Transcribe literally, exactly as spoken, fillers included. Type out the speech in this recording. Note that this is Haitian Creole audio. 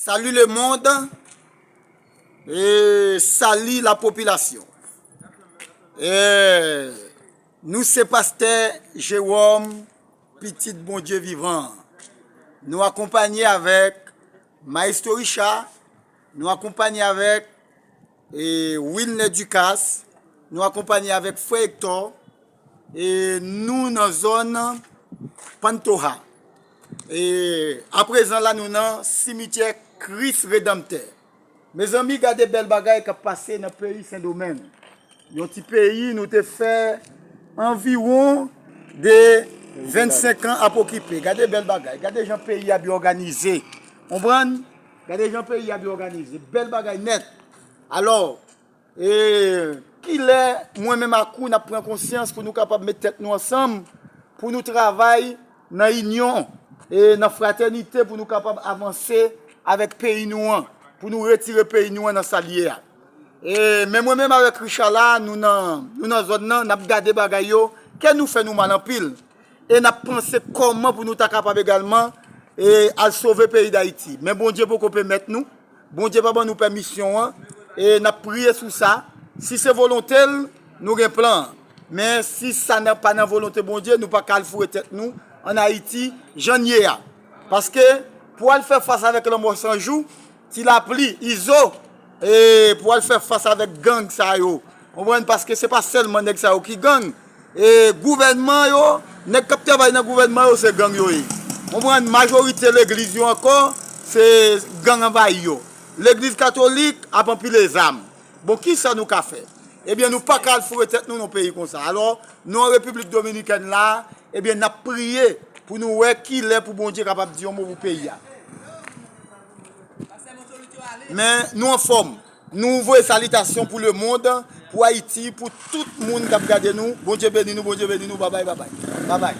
Salut le monde. E sali la popilasyon. E nou se pastè Jewòm, pitit Bondye vivan. Nou akonpanye avèk Maestro Richard, nou akonpanye avèk e Wilner Ducasse, nou akonpanye avèk frè Hector, e nou nan zòn Pantoja. E aprezan la nou nan simityè Kris Redanmtè. Mezanmi, gade bèl bagay k ap pase nan peyi Sendomeng. Yon ti peyi nou te fè anviwon de vennsenk an ap okipe. Gade bèl bagay. Gade jan peyi a byen òganize. Konprann? Gade jan peyi a byen òganize. Bèl bagay nèt. Alò, e kilè mwen menm ak ou n ap pran konsyans pou nou kapab met tèt nou ansanm, pou nou travay nan inyon e nan fratènite, pou nou kapab avanse avèk peyi nou an, pou nou retire peyi nou an nan sa l ye a. E, men mwen menm avèk Richard la, nou nan, nou nan zòn nan, n ap gade bagay yo, kè nou fè nou mal anpil. E n ap panse kòman pou nou ta kapab egalman e al sove peyi Dayiti. Men Bondye poko pèmèt nou. Bondye pa ban nou pèmisyon an. E n ap priye sou sa. Si se volonte l, nou gen plan. Men si sa nan, pa nan volonte Bondye, nou pa ka al foure tèt nou ann Ayiti, jan n ye a. Paske pou al fè fas avèk lanmò san jou, ti lapli, izo, e pou al fè fas avèk gang sa yo. Konprann? Paske se pa sèlman nèg sa yo ki gang. E gouvènman yo, nèg k ap travay nan gouvènman yo, se gang yo ye. Konprann? Majorite legliz yo ankò, se gang anvayi yo. Legliz katolik ap anpile zam. Bon, kisa nou ka fè? Ebyen, nou pa ka al foure tèt nou nan peyi konsa. Alò, nou an Repiblik Dominikèn la, ebyen, n ap priye pou nou wè kilè pou Bondye kapab di yon mo pou peyi a. Men, nou anfòm. Nou voye salitasyon pou lemonn, pou Ayiti, pou tout moun k ap gade nou. Bondye beni nou, Bondye beni nou. Babay, babay. Babay.